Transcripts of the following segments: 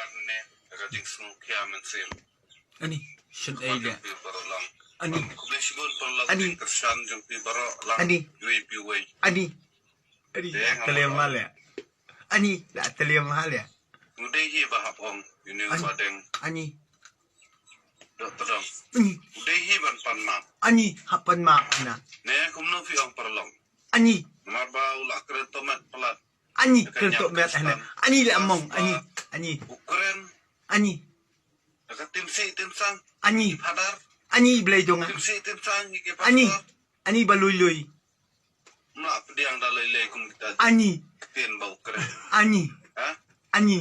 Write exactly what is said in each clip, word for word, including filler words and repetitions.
Pat ne ka jingsngewkhia mynsiem. Ani, shen ei le. Ani. Khublei shibun paralok, ani, jingkyrshan jong phi baroh lang. Ani. Iwei pa iwei. Ani. Ani. Ani. Tliam ma le. Ani, la tliam ma le. Ngi dei hi ba hap ong ïa une u badeng. Ani. Dohtdong. Ani. Ngi dei hi ban pan map. Ani, hap pan map na. Ne kumno phi ong paralok. Ani. Namar ba u la kren tohmet palat. Ani, kren tohmet hane. Ani la mong, ani, ani. U kren. Ani. Ka timsi timsang. Ani. Phadar. Ani, Blei jong nga. Timsi timsang ki pastor. Ani. Ani ba lui lui. Mla pdiang da lei lei kum kita. Ani. Ktien ba u kren. Ani. Ha? Ani.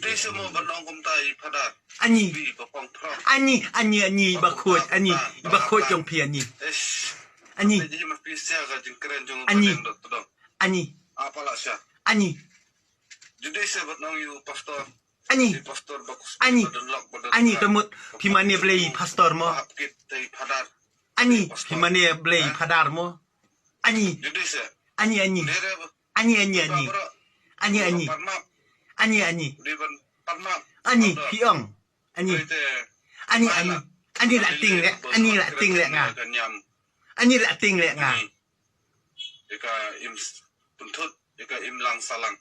Te se mo ban ong kumta i Phadar. Ani. Bi ba pang phrok. Ani, ani, ani, ba khot, ani, ba khot jong phi ani. Eish. Ani. Te ji ma phi sia ka jingkren jong u badeng dohtdong. Ani. Apa la sia. Ani. Judi se ban ong ïa u pastor. Ani. Ani. Ani, ka mut phi mane Blei pastor mo. Ani, phi mane Blei Phadar mo. Ani. Ani, ani. Ani, ani, ani. Ani, ani. Ani, ani. Ani, phi ong. Ani. Ani, ani. Ani la tieng leh, ani la tieng leh nga. Ani la tieng leh nga. Ika im s-, pyntut, ika im lang salang.